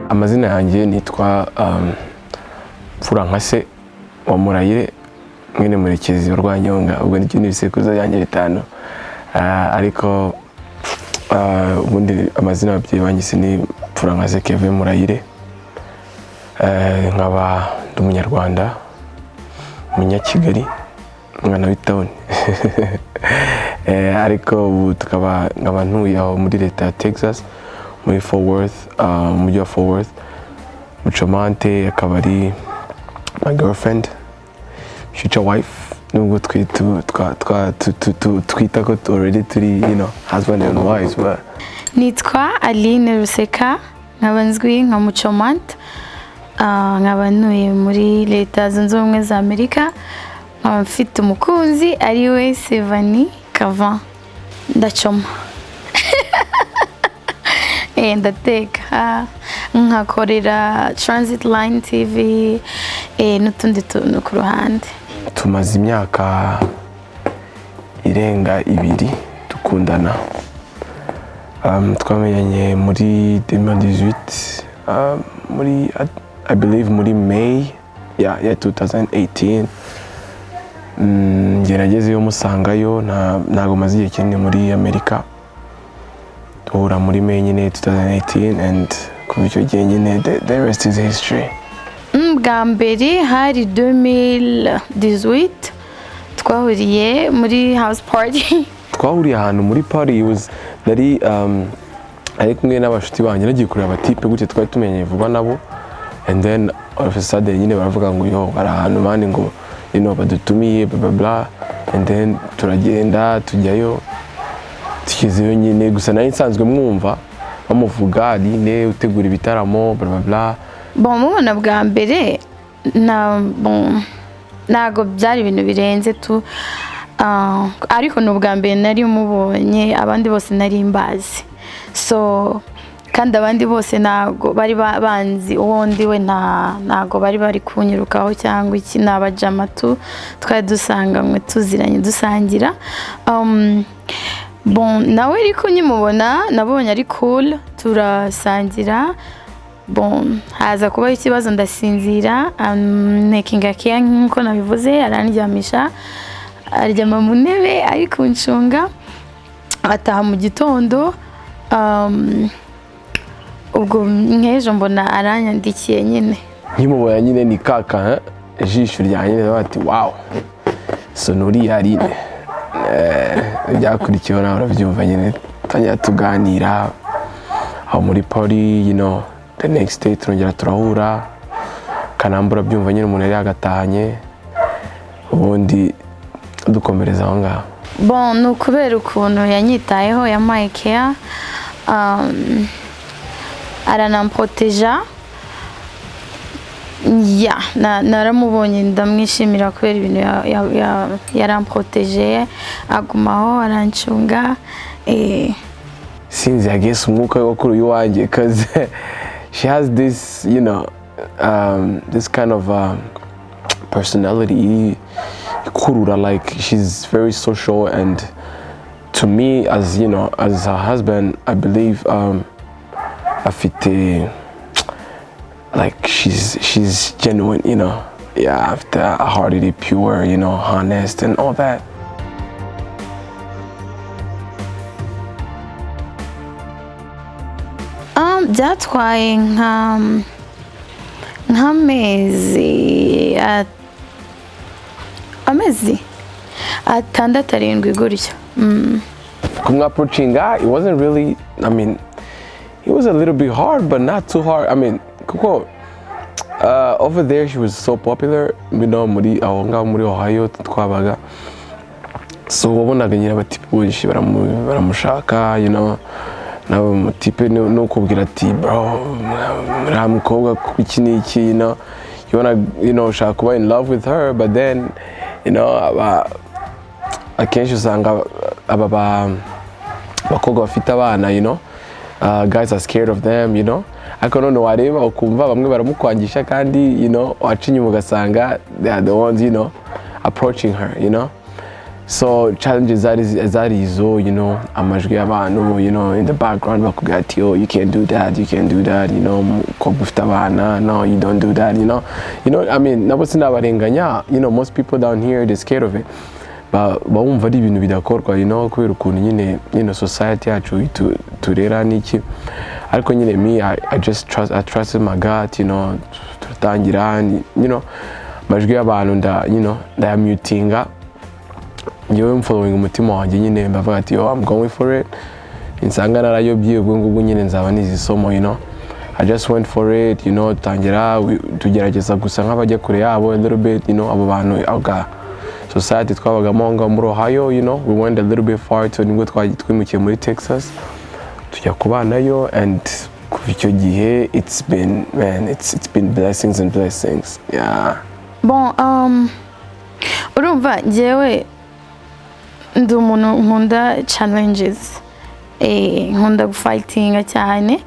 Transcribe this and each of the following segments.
Amazina yanjye nitwa Mfurankase wa Murayire, mwene Murekezi wa Rwanyonga. Ubwo nicyo ni ibisekuruza byanjye bitanu. Ariko ubundi amazina ababyeyi banyise ni Mfurankase Kevin Murayire. Nkaba ndi Umunyarwanda, Umunyakigali, umwana w'itawuni. Ariko ubu tukaba nkaba ntuye aho muri leta ya Texas, muri Fort Worth, mu mujyi wa Fort Worth. Mucomante akaba ari my girlfriend, future wife, nubwo twita ko already turi husband and wives, but Nitwa Aline Ruseka, nkaba nzwi nka Mucomante, nkaba ntuye muri Leta Zunze Ubumwe za Amerika, nkaba mfite umukunzi ari we Sevani Kavan. Ndacoma, ndateka, nkakorera Transit Line TV n'utundi tuntu ku ruhande. Tumaze imyaka irenga 2 dukundana. Twamenyanye muri 2018, muri I believe muri May ya 2018. Njye nagezeyo musangayo, ntago maze igihe kinini muri Amerika. Duhura muri May nyine 2018, and kuva icyo gihe nyine the rest is history. Bwa mbere hari 2018, twahuriye muri house party. Twahuriye ahantu muri party. Was nari ari kumwe n'abashuti banjye, nagiye kureba abatipe gutya twari tumenyanye vuba nabo, and then all of a sudden nyine baravuga ngo yo, hari ahantu man ngo badutumiye, bla bla bla, and then turagenda tujyayo. Tugezeyo nyine, gusa nari nsanzwe mwumva bamuvuga, Aline utegura ibitaramo, bla bla bla. Bon, mubona bwa mbere na bon, ntabwo byari ibintu birenze tu. Ariko ni ubwa mbere nari mubonye, abandi bose nari mbazi. So kandi abandi bose ntabwo bari banzi uwo ndi we, ntabwo bari bari kunyirukaho cyangwa iki, ni abajama tu twari dusanganywe, tuziranye, dusangira. Bon, nawe ariko nkimubona nabonye ari cool, turasangira. Bon, haza kubaho ikibazo, ndasinzira, ntekinga care nk'uko nabivuze, arandyamisha, aryama mu ntebe ari kuncunga, ataha mu gitondo. Ubwo nk'ejo mbona aranyandikiye nyine. Nkimubona nyine ni kaka ijisho ryanjye ndavuga ati wow, so nuriya Aline. Ibyakurikiyeho nawe urabyumva nyine, tangira tuganira aho muri party, the next day turongera turahura Kanamba, urabyumva nyine, umuntu yari yagatahanye, ubundi dukomereza aho ngaho. Bon, ni ukubera ukuntu yanyitayeho, yampaye care, aranamproteja. Ya naramubonye ndamwishimira kubera ibintu yaramproteje, agumaho arancunga. Sinzi, I guess umwuka we kuri iwanjye, because she has this you know um, this kind of personality ikurura, like she's very social, and to me, as you know, as her husband, I believe afite like she's genuine, yeah, afite a heart iri pure, honest and all that. Byatwaye nk'amezi amezi 6, 7 gutyo. Kumwapproachinga, it wasn't really, I mean, it was a little bit hard, but not too hard. I mean, kuko over there she was so popular, muri aho ngaho muri Ohio twabaga. So wabonaga nyine abatipe benshi baramushaka, nawe umutipe nukubwira ati bro, uriya mukobwa iki n'iki, you wanna ushaka kuba in love with her, but then aba akenshi usanga aba bakobwa bafite abana, guys are scared of them, ariko none wareba ukumva bamwe baramukwangisha, kandi waca inyuma ugasanga they are the ones approaching her. So challenges zari izo, amajwi y'abantu, in the background bakubwira ati, "Oh, you can't do that, you can't do that, umukobwa ufite abana, no, you don't do that." I mean, nabo sinabarenganya, most people down here, they scared of it. Bumva ari ibintu bidakorwa, kubera ukuntu nyine society yacu turera n'iki. Ariko nyine me, I just trust, I trusted my God, turatangira, amajwi y'abantu nda ndayamutinga, njyewe mfollowing umutima wanjye nyine, ndavuga ati, "Yo, I'm going for it. Nsanga narayobye, ubwo ngubwo nyine nzaba nize isomo." I just went for it, tangira tugerageza gusa nk'abajya kure yabo a little bit, abo bantu aga society twabagamo aho ngaho muri Ohio, we went a little bit far to nibwo twimukiye muri Texas, tujya kubanayo, and kuva icyo gihe it's been, man, it's been blessings and blessings, yeah. Bon, urumva njyewe ndi umuntu nkunda challenges, nkunda gufightinga cyane.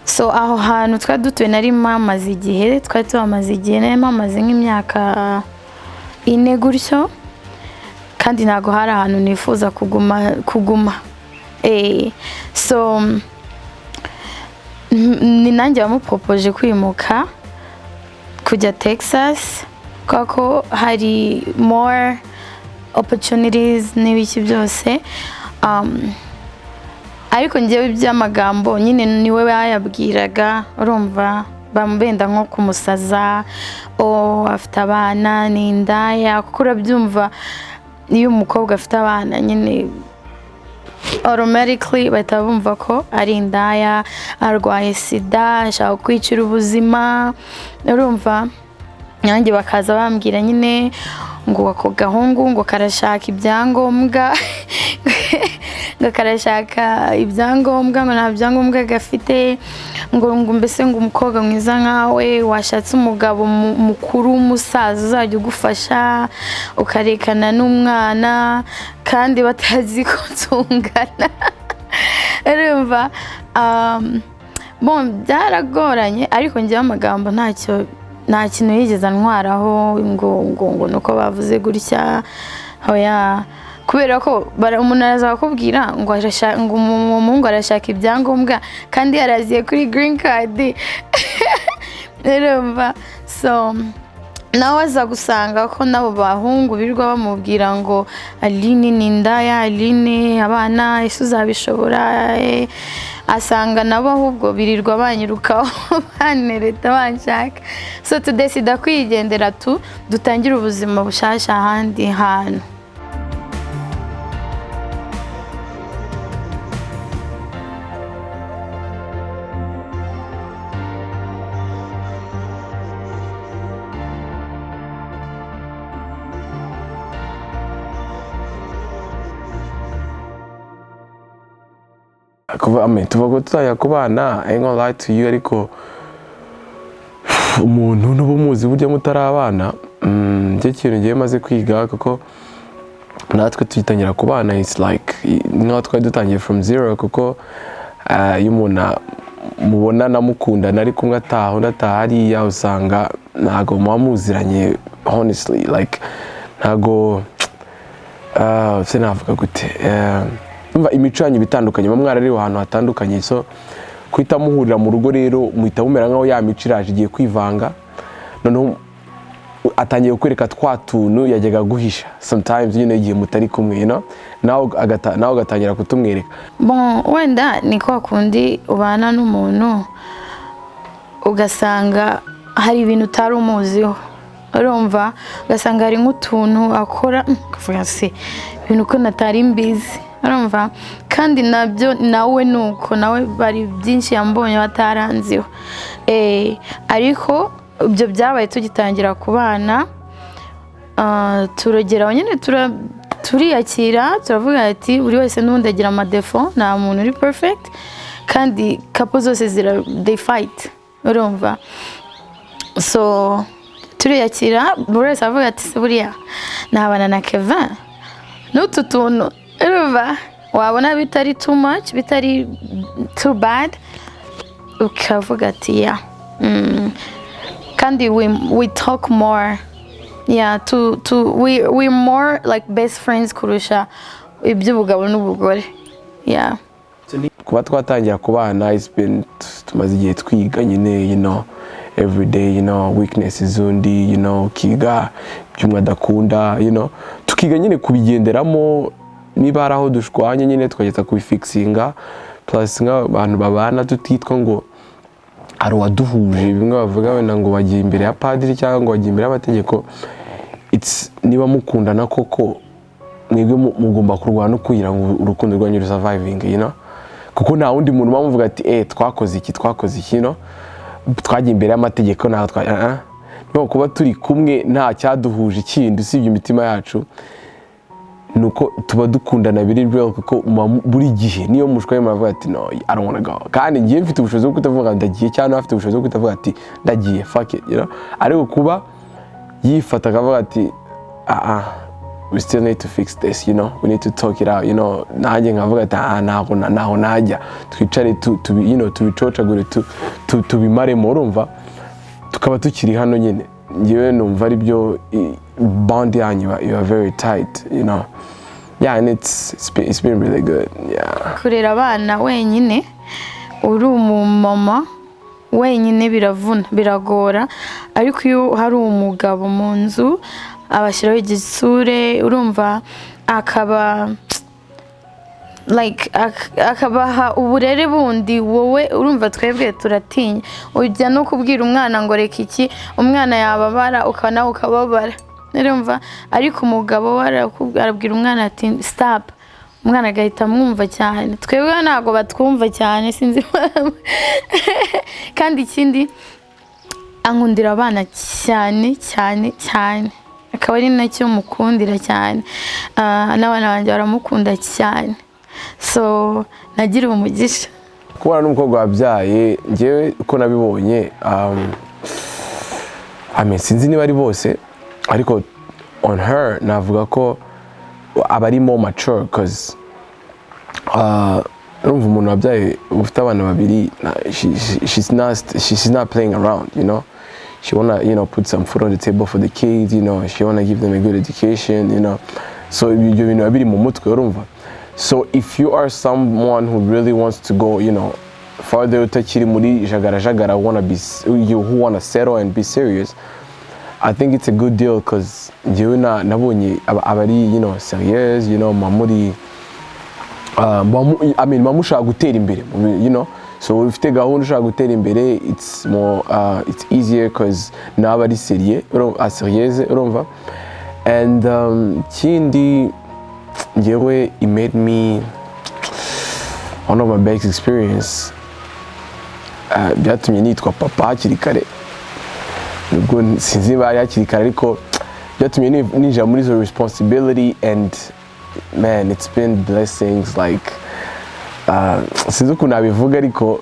So aho hantu twari dutuye nari mpamaze igihe, twari tuhamaze igihe, nari mpamaze nk'imyaka 4 gutyo, kandi ntabwo hari ahantu nifuza kuguma. So ni nanjye wamupropoje kwimuka kujya Texas, kubera ko hari more opportunities n'ibiki byose. Ariko njyewe iby'amagambo nyine niwe bayabwiraga, urumva bamubenda nko kumusaza, o afite abana ni indaya, kuko urabyumva iyo umukobwa afite abana nyine automatically bahita bumva ko ari indaya, arwaye sida, ashaka kwicira ubuzima, urumva nanjye bakaza bambwira nyine ngo ako gahungu ngo karashaka ibyangombwa, ngo karashaka ibyangombwa, ngo nta byangombwa gafite, ngo mbese ngo umukobwa mwiza nkawe washatse umugabo mukuru w'umusaza uzajya ugufasha ukarekana n'umwana, kandi batazi ko tungana, urumva. Bon, byaragoranye, ariko njyewe amagambo ntacyo, nta kintu yigeze antwaraho ngo nuko bavuze gutya, oya, kubera ko umuntu araza akakubwira ngo ngo umuhungu arashaka ibyangombwa kandi yaraziye kuri green card, urumva. So nawe aza gusanga ko n'abo bahungu birirwa bamubwira ngo Aline ni indaya, Aline abana ese uzabishobora, asanga nabo ahubwo birirwa banyirukaho banereta banshaka. So tudesida kwigendera dutangire ubuzima bushyashya ahandi hantu. Kuva, I mean, tuva ko tutajya kubana, I ain't gonna lie to you, ariko umuntu ntuba umuzi burya mutari abana. Nicyo kintu ngiye maze kwiga, kuko natwe tugitangira kubana, it's like nkaho twari dutangiye from zero, kuko iyo umuntu mubonana mukundana ari kumwe ataha undi ataha hariya, usanga ntago muba muziranye, honestly, like ntago, se navuga gute, umva imico yanyu iba itandukanye, muba mwarariwe ahantu hatandukanye, so guhita muhurira mu rugo rero muhita mumera nkaho ya mico iraje igiye kwivanga, noneho atangiye kukwereka twa tuntu yajyaga guhisha sometimes nyine igihe mutari kumwe, nawe ugatangira kutumwereka. Bon, wenda ni kwa kundi ubana n'umuntu ugasanga hari ibintu utari umuziho, urumva ugasanga hari nk'utuntu akora, ukavuga se ibintu ko natari mbizi, urumva, kandi nabyo nawe nuko nawe bari byinshi yambonye bataranziho. Ariko ibyo byabaye tugitangira kubana, turagera aho nyine turiyakira, turavuga ati buri wese n'ubundi agira amadéfauts, nta muntu uri perfect, kandi couple zose zira they fight, urumva. So turiyakira, buri wese avuga ati se buriya nabana na Kevin n'utu tuntu, urumva wabona bitari too much, bitari too bad, ukavuga ati yeah. Kandi we talk more. Yeah, to to we more like best friends kurusha iby'ubugabo n'ubugore, yeah. Kuba twatangira kubana, it's been, tumaze igihe twiga nyine, every day, weaknesses z'undi, ukiga ibyo umwe adakunda, tukiga nyine kubigenderamo. Niba hari aho dushwanye nyine, tukageza kubifixinga. Plus nk'abantu babana tutitwa ngo hari uwaduhuje, bimwe bavuga wenda ngo bagiye imbere ya padiri cyangwa ngo bagiye imbere y'amategeko. It's niba mukundana koko, mwebwe mugomba kurwana no kugira ngo urukundo rwanyu rusurviving, kuko nta wundi muntu uba muvuga ati: "Eh, twakoze iki, twakoze iki, twagiye imbere y'amategeko." Ntabwo twa no kuba turi kumwe nta cyaduhuje ikindi usibye imitima yacu, ni uko tuba dukundana biri real, kuko buri gihe niyo mushwaye muravuga ati: "No, I don't wanna go." Kandi ngiye mfite ubushobozi bwo kutavuga "ndagiye", cyangwa nawe afite ubushobozi bwo kutavuga ati "ndagiye, fuck it". Ariko kuba yifata akavuga ati: "Ah ah, we still need to fix this, we need to talk it out." Nanjye nkavuga ati: "Ah, ntaho ntaho najya, twicare tubicocagure, tubimaremo." Urumva tukaba tukiri hano nyine. Ngewe numva ari byo, bond yanyu iba very tight. Yeah, and it's been really good, yeah. Kurera abana wenyine, uri umumama wenyine, biravuna, biragora. Ariko iyo hari umugabo mu nzu, abashyiraho igitsure, urumva, akaba like akabaha uburere bundi. Wowe urumva twebwe turatinya, ujya no kubwira umwana ngo "reka iki", umwana yababara, ukaba nawe ukababara, urumva. Ariko umugabo we arabwira umwana ati "stop", umwana agahita amwumva cyane. Twebwe ntabwo batwumva cyane, sinzi impamvu. Kandi ikindi, ankundira abana cyane cyane cyane, akaba ari nacyo mukundira cyane. Ah, n'abana banjye baramukunda cyane, so nagiriwe umugisha. Kubana n'umukobwa wabyaye, ngewe uko nabibonye, I mean, sinzi niba ari bose, ariko on her navuga ko aba ari more mature, 'cause urumva umuntu wabyaye ufite abana babiri, she's not playing around. She wanna put some food on the table for the kids. She wanna give them a good education. So ibyo bintu biba biri mu mutwe, urumva. So if you are someone who really wants to go farther, utakiri muri jagara jagara, wanna be you who wanna settle and be serious, I think it's a good deal, 'cause njyewe nabonye aba ari serious, muba muri I mean, muba mushaka gutera imbere, so ufite gahunda, ushaka gutera imbere, it's easier 'cause nawe ari serious, sérieuse, urumva. And ikindi, njyewe it made me one of my best experience. Byatumye nitwa papa hakiri kare. Nubwo sinzi niba ari hakiri kare, ariko byatumye ninjira muri izo responsibility, and man, it's been blessings. Like, sinzi ukuntu nabivuga, ariko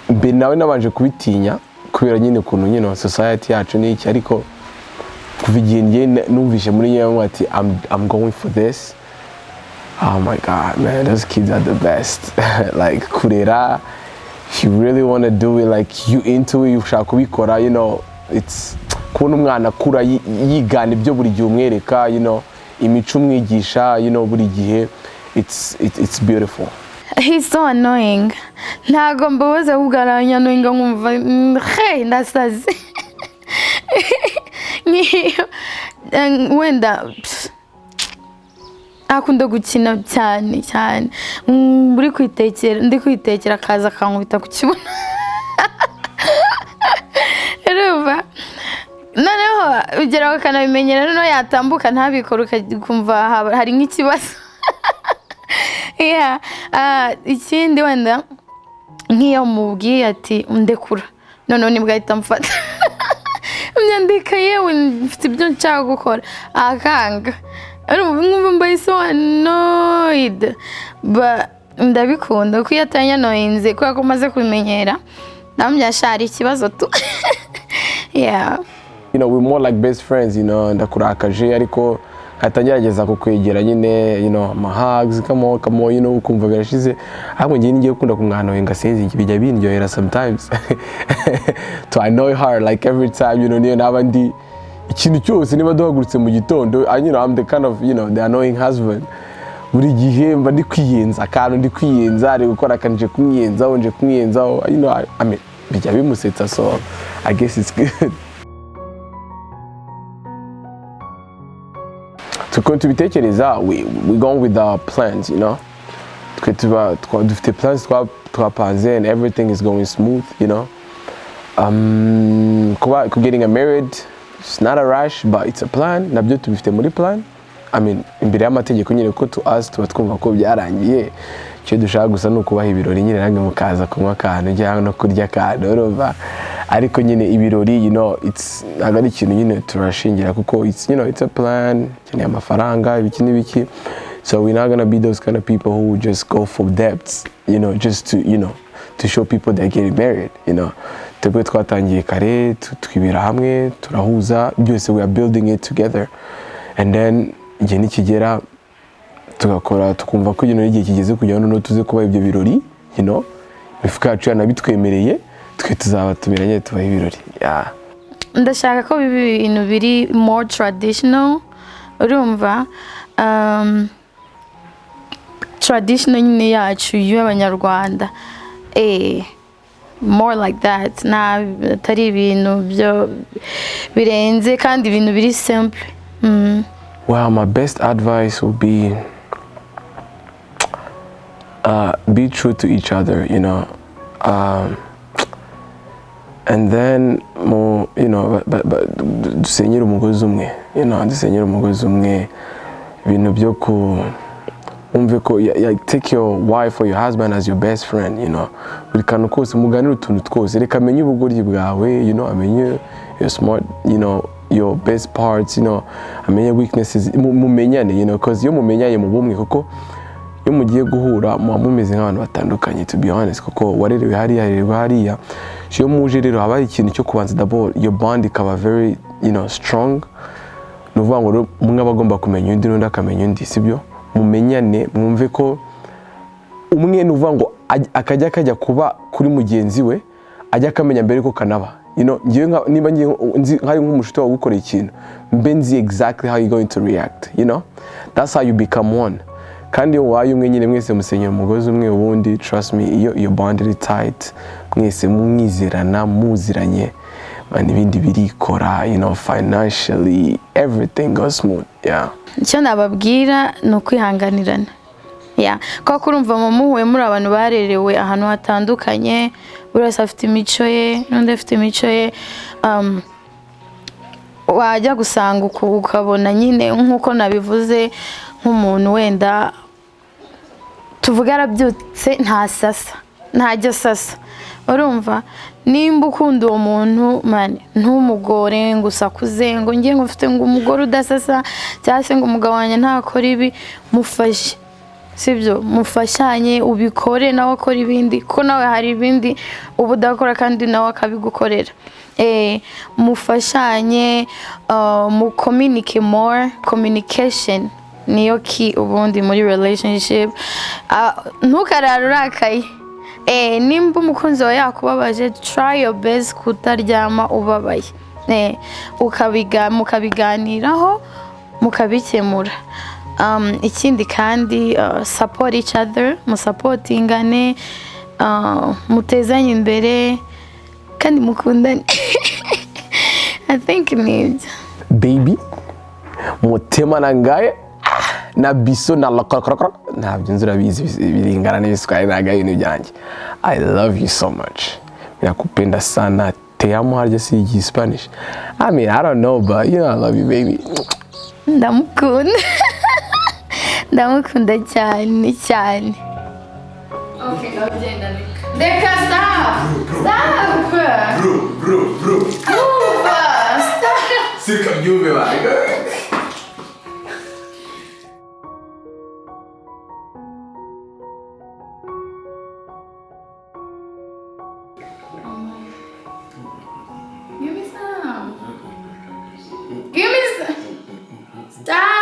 mbere nawe nabanje kubitinya kubera nyine ukuntu nyine society yacu ni iki. Ariko kuva igihe ngiye numvishe muri nyewe ati I'm going for this", oh my God, man, those kids are the best. Like, kurera, if you really want to do it, like, you into it, ushaka kubikora, it's kubona umwana akura yigana ibyo buri gihe umwereka, imico umwigisha, buri gihe, it's beautiful. He's so annoying. Ntabwo mbabaza, ahubwo aranyannoyinga nkumva hey, ndasaze. Nk'iyo wenda pff, akunda gukina cyane cyane. Uri kwitekera, ndi kwitekera, akaza akankubita ku kibuno, urumva. Noneho ugera ukanabimenyera, noneho yatambuka ntabikore, ukumva hari nk'ikibazo. Yeah. Ah, ikindi wenda nk'iyo mubwiye ati "ndekura", noneho nibwo ahita amfata. Myandika, yewe mfite ibyo nshaka gukora, akanga. Urumva nkumva mbaye so annoyed. But ndabikunda kuko iyo atanyannoyinze, kubera ko maze kubimenyera, ndamubwira sha hari ikibazo tu, yeah. We're more like best friends. Ndakurakaje, ariko nkahita ngerageza kukwegera nyine, ama hugs, come on, come on, ukumva birashize. Ahubwo ngiye ngiye gukunda kumwannoyinga, sinzi, bijya bindyohera sometimes to annoy her, like every time, niyo naba ndi Ikintu cyose, niba duhagurutse mu gitondo, I'm the kind of the annoying husband. Buri gihe mba ndi kwiyenza akantu, ndi kwiyenza, ari gukora akantu, nje kumwiyenzaho, nje kumwiyenzaho. I mean, bijya bimusetsa, so I guess it's good. Ukuntu tubitekereza, we going with our plans. Twe tuba dufite plans twapanze and everything is going smooth. Kuba getting married, it's not a rush, but it's a plan. Nabyo tubifite muri plan, I mean, imbere y'amategeko nyine, ko to us tuba twumva ko byarangiye. Icyo dushaka gusa ni ukubaha ibirori nyine, namwe mukaza kunywa akantu cyangwa no kurya akantu, urumva. Ariko nyine ibirori, it's ntabwo ari ikintu nyine turashingira, kuko it's you know it's a plan, ikeneye amafaranga, ibiki n'ibiki. So we're not gonna be those kind of people who just go for debts just to to show people they're getting married. Twebwe twatangiye kare, twibera hamwe, turahuza byose, we are building it together, and then igihe nikigera tugakora, tukumva ko igihe kigeze kugira ngo noneho tuze kuba ibyo birori, imifuka yacu yanabitwemereye, twe tuzabatumira nyine tubahe ibirori, yeah. Ndashaka ko biba ibintu biri more traditional, urumva, traditional nyine yacu y'Abanyarwanda, more like that, nta atari ibintu byo birenze, kandi ibintu biri simple. Well, my best advice would be be true to each other, and then more, but dusenyere umugozi umwe, dusenyere umugozi umwe. Ibintu byo ku wumve ko take your wife or your husband as your best friend. Buri kantu kose muganire, utuntu twose, reka amenye ubugoryi bwawe, amenye your smart, your best parts, amenye weaknesses, mumenyane, cause iyo mumenyanye mu bumwe, kuko iyo mugiye guhura muba mumeze nk'abantu batandukanye, to be honest, kuko warerewe hariya, harererwa hariya. So iyo muje rero haba hari ikintu cyo kubanza d'abord your bond ikaba very strong. Ni ukuvuga ngo rero umwe aba agomba kumenya undi, n'undi akamenya undi, sibyo? Mumenyane, mwumve ko umwe, ni ukuvuga ngo akajya kuba kuri mugenzi we, ajya akamenya mbere ko kanaba. Ngewe niba ngiye nzi nkari nk'umushuti wawe ugukoreye ikintu, mbe nzi exactly how you going to react. That's how you become one. Kandi iyo wabaye umwe nyine, mwese musenyera umugozi umwe. Ubundi trust me, iyo iyo bond iri tight, mwese mwizerana, muziranye, man, ibindi birikora, financially everything goes smooth, yeah. Icyo nababwira ni ukwihanganirana, yeah, kuko urumva mu muhuye muri abantu barerewe ahantu hatandukanye, buri wese afite imico ye, n'undi afite imico ye, wajya gusanga ukabona nyine nk'uko nabivuze, nk'umuntu wenda tuvuge arabyutse ntasasa, ntajya asasa. Urumva, nimba ukunda uwo muntu, man, ntumugore ngo usakuze ngo ngiye ngo mfite ngo umugore udasasa, cyangwa se ngo umugabo wanjye ntakora ibi. Mufashe, sibyo? Mufashanye, ubikore, nawe akora ibindi, kuko nawe hari ibindi uba udakora kandi nawe akabigukorera. Mufashanye, mucommunique more. Communication niyo key ubundi muri relationship. Ntukarare urakaye. Nimba umukunzi wawe yakubabaje, try your best kutaryama ubabaye. Mukabiganiraho, mukabikemura. Ikindi kandi, support each other, musupportingane, mutezanye imbere kandi mukundane. I think ni ibyo. Baby, motema na ngai na biso na lokorokoro, ntabyo nzi, urabizi, biringana n'ibiswahili, ntabwo ari ibintu byanjye. I love you so much, nakupenda sana, te amo. Harya si igi Spanish? I mean, I don't know, but I love you, baby. Ndamukunda, ndamukunda cyane cyane. Reka, stop, stop. Bro, bro, bro. Umva, stop. Sikabyumve baga. Give me some. Give me some. Stop.